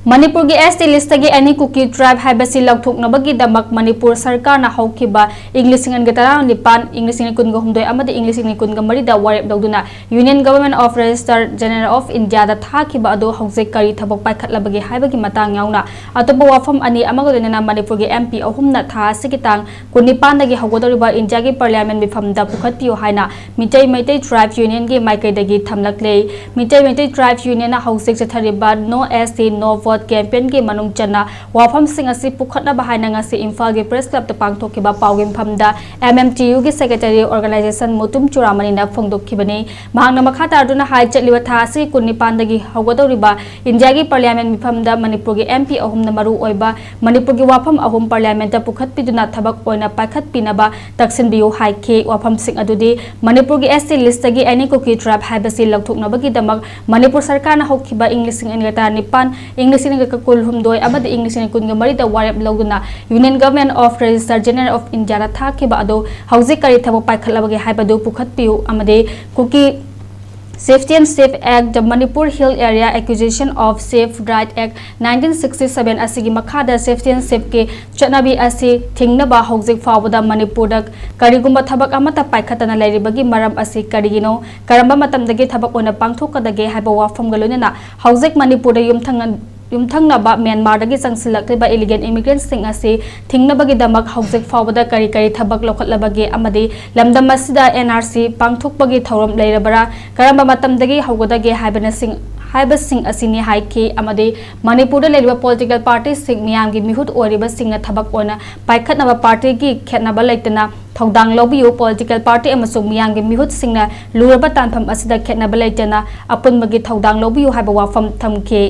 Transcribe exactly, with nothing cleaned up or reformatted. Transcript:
ꯃꯅꯤꯄꯨꯔꯒꯤ S T list ꯇꯒꯤ Any Kuki Tribe ꯍꯥꯏꯕꯁꯤ ꯂꯧꯊꯣꯛꯅꯕꯒꯤꯗꯃꯛ ꯃꯅꯤꯄꯨꯔ ꯁꯔꯀꯥꯔꯅ ꯍꯧꯈꯤꯕ ꯏꯪ ꯂꯤꯁꯤꯡ ꯑꯅꯤꯒ ꯇꯔꯥꯅꯤꯄꯥꯟ, ꯏꯪ ꯂꯤꯁꯤꯡ ꯑꯅꯤ ꯀꯨꯟꯒ ꯍꯨꯝꯗꯣꯏ ꯑꯃꯗꯤ ꯏꯪ ꯂꯤꯁꯤꯡ ꯑꯅꯤ ꯀꯨꯟꯒ ꯃꯔꯤꯗ ꯋꯥꯔꯦꯞ ꯂꯧꯗꯨꯅ Union Government of Registrar General of India ꯗ ꯊꯥꯈꯤꯕ ꯑꯗꯨ ꯍꯧꯖꯤꯛ ꯀꯔꯤ ꯊꯕꯛ ꯄꯥꯏꯈꯠꯂꯕꯒꯦ ꯍꯥꯏꯕꯒꯤ ꯃꯇꯥꯡ ꯌꯥꯎꯅ ꯑꯇꯣꯞꯄ ꯋꯥꯐꯝ ꯑꯅꯤ ꯑꯃꯒ ꯂꯣꯏꯅꯅ ꯃꯅꯤꯄꯨꯔꯒꯤ M P ꯑꯍꯨꯝꯅ ꯊꯥ ꯑꯁꯤꯒꯤ ꯇꯥꯡ ꯀꯨꯟꯅꯤꯄꯥꯟꯗꯒꯤ ꯍꯧꯒꯗꯧꯔꯤꯕ ꯏꯟꯗꯤꯌꯥꯒꯤ ꯄꯥꯔꯂꯤꯌꯥꯃꯦꯟ ꯃꯤꯐꯝꯗ ꯄꯨꯈꯠꯄꯤꯌꯨ ꯍꯥꯏꯅ ꯃꯤꯇꯩ ꯃꯩꯇꯩ Tribes Union ꯒꯤ ꯃꯥꯏꯀꯩꯗꯒꯤ ꯊꯝꯂꯛꯂꯦ꯫ ꯃꯤꯇꯩ ꯃꯩꯇꯩ Tribes Union ꯅ ꯍꯧꯖꯤꯛ ꯆꯠꯊꯔꯤꯕ No S T No Vote campaign ꯒꯤ ꯃꯅꯨꯡ ꯆꯟꯅ ꯋꯥꯐꯝꯁꯤꯡ ꯑꯁꯤ ꯄꯨꯈꯠꯅꯕ ꯍꯥꯏꯅ ꯉꯁꯤ ꯏꯝꯐꯥꯜꯒꯤ Press Club ꯇ ꯄꯥꯡꯊꯣꯛꯈꯤꯕ ꯄꯥꯎꯒꯤ ꯃꯤꯐꯝꯗ M M T U ꯒꯤ Secretary Organization ꯃꯨꯇꯨꯝ ꯆꯨꯔꯥꯃꯅꯤꯅ ꯐꯣꯡꯗꯣꯛꯈꯤꯕꯅꯤ꯫ ꯃꯍꯥꯛꯅ ꯃꯈꯥ ꯇꯥꯗꯨꯅ ꯍꯥꯏ, ꯆꯠꯂꯤꯕ ꯊꯥ ꯑꯁꯤ ꯀꯨꯟꯅꯤꯄꯥꯟꯗꯒꯤ ꯍꯧꯒꯗꯧꯔꯤꯕ ꯏꯟꯗꯤꯌꯥꯒꯤ ꯄꯥꯔꯂꯤꯌꯥꯃꯦꯟ ꯃꯤꯐꯝꯗ ꯃꯅꯤꯄꯨꯔꯒꯤ M P ꯑꯍꯨꯝꯅ ꯃꯔꯨ ꯑꯣꯏꯕ ꯃꯅꯤꯄꯨꯔꯒꯤ ꯋꯥꯐꯝ ꯑꯍꯨꯝ ꯄꯥꯔꯂꯤꯌꯥꯃꯦꯟꯇ ꯄꯨꯈꯠꯄꯤꯗꯨꯅ ꯊꯕꯛ ꯑꯣꯏꯅ ꯄꯥꯏꯈꯠꯄꯤꯅꯕ ꯇꯛꯁꯤꯟꯕꯤꯌꯨ ꯍꯥꯏꯈꯤ꯫ ꯋꯥꯐꯝꯁꯤꯡ ꯑꯗꯨꯗꯤ ꯃꯅꯤꯄꯨꯔꯒꯤ S T list ꯇꯒꯤ Any Kuki Tribe ꯍꯥꯏꯕꯁꯤ ꯂꯧꯊꯣꯛꯅꯕꯒꯤꯗꯃꯛ ꯃꯅꯤꯄꯨꯔ ꯁꯔꯀꯥꯔꯅ ꯍꯧꯈꯤꯕ ꯏꯪ ꯂꯤꯁꯤꯡ ꯑꯅꯤꯒ ꯇꯔꯥꯅꯤꯄꯥꯟ, ꯏꯪ ꯂꯤꯁꯤꯡ ꯑꯅꯤꯒ ꯀꯨꯟꯍꯨꯝꯗꯣꯏ ꯑꯃꯗꯤ ꯏꯪ ꯂꯤꯁꯤꯡ ꯑꯅꯤ ꯀꯨꯟꯒ ꯃꯔꯤꯗ ꯋꯥꯔꯦꯞ ꯂꯧꯗꯨꯅ Union Government of Registrar General of India ꯗ ꯊꯥꯈꯤꯕ ꯑꯗꯨ ꯍꯧꯖꯤꯛ ꯀꯔꯤ ꯊꯕꯛ ꯄꯥꯏꯈꯠꯂꯕꯒꯦ ꯍꯥꯏꯕꯗꯨ ꯄꯨꯈꯠꯄꯤꯌꯨ ꯑꯃꯗꯤ Kuki Chieftainship Act, the Manipur Hill Area Acquisition of Chief Right Act nineteen sixty seven ꯑꯁꯤꯒꯤ ꯃꯈꯥꯗ chieftainship ꯀꯤ ꯆꯠꯅꯕꯤ ꯑꯁꯤ ꯊꯤꯡꯅꯕ ꯍꯧꯖꯤꯛ ꯐꯥꯎꯕꯗ ꯃꯅꯤꯄꯨꯔꯗ ꯀꯔꯤꯒꯨꯝꯕ ꯊꯕꯛ ꯑꯃꯠꯇ ꯄꯥꯏꯈꯠꯇꯅ ꯂꯩꯔꯤꯕꯒꯤ ꯃꯔꯝ ꯑꯁꯤ ꯀꯔꯤꯒꯤꯅꯣ? ꯀꯔꯝꯕ ꯃꯇꯝꯗꯒꯤ ꯊꯕꯛ ꯑꯣꯏꯅ ꯄꯥꯡꯊꯣꯛꯀꯗꯒꯦ ꯍꯥꯏꯕ ꯋꯥꯐꯝꯒ ꯂꯣꯏꯅꯅ ꯍꯧꯖꯤꯛ ꯃꯅꯤꯄꯨꯔꯗ ꯌꯨꯝꯊꯪꯅ-, ꯌꯨꯝꯊꯪꯅꯕ ꯃ꯭ꯌꯥꯟꯃꯥꯔꯗꯒꯤ ꯆꯪꯁꯤꯜꯂꯛꯂꯤꯕ illegal immigrant ꯁꯤꯡ ꯑꯁꯤ ꯊꯤꯡꯅꯕꯒꯤꯗꯃꯛ ꯍꯧꯖꯤꯛ ꯐꯥꯎꯕꯗ ꯀꯔꯤ ꯀꯔꯤ ꯊꯕꯛ ꯂꯧꯈꯠꯂꯕꯒꯦ ꯑꯃꯗꯤ ꯂꯝꯗꯝ ꯑꯁꯤꯗ N R C ꯄꯥꯡꯊꯣꯛꯄꯒꯤ ꯊꯧꯔꯝ ꯂꯩꯔꯕꯔꯥ? ꯀꯔꯝꯕ ꯃꯇꯝꯗꯒꯤ ꯍꯧꯒꯗꯒꯦ ꯍꯥꯏꯕꯅꯆꯤꯡ-, ꯍꯥꯏꯕꯁꯤꯡ ꯑꯁꯤꯅꯤ ꯍꯥꯏꯈꯤ꯫ ꯑꯃꯗꯤ ꯃꯅꯤꯄꯨꯔꯗ ꯂꯩꯔꯤꯕ political party ꯁꯤꯡ ꯃꯤꯌꯥꯝꯒꯤ ꯃꯤꯍꯨꯠ ꯑꯣꯏꯔꯤꯕꯁꯤꯡꯅ ꯊꯕꯛ ꯑꯣꯏꯅ ꯄꯥꯏꯈꯠꯅꯕ party ꯒꯤ ꯈꯦꯠꯅꯕ ꯂꯩꯇꯅ ꯊꯧꯗꯥꯡ ꯂꯧꯕꯤꯌꯨ, political party ꯑꯃꯁꯨꯡ ꯃꯤꯌꯥꯝꯒꯤ ꯃꯤꯍꯨꯠꯁꯤꯡꯅ ꯂꯨꯔꯕ ꯇꯥꯟꯐꯝ ꯑꯁꯤꯗ ꯈꯦꯠꯅꯕ ꯂꯩꯇꯅ ꯑꯄꯨꯟꯕꯒꯤ ꯊꯧꯗꯥꯡ ꯂꯧꯕꯤꯌꯨ ꯍꯥꯏꯕ ꯋꯥꯐꯝ ꯊꯝꯈꯤ꯫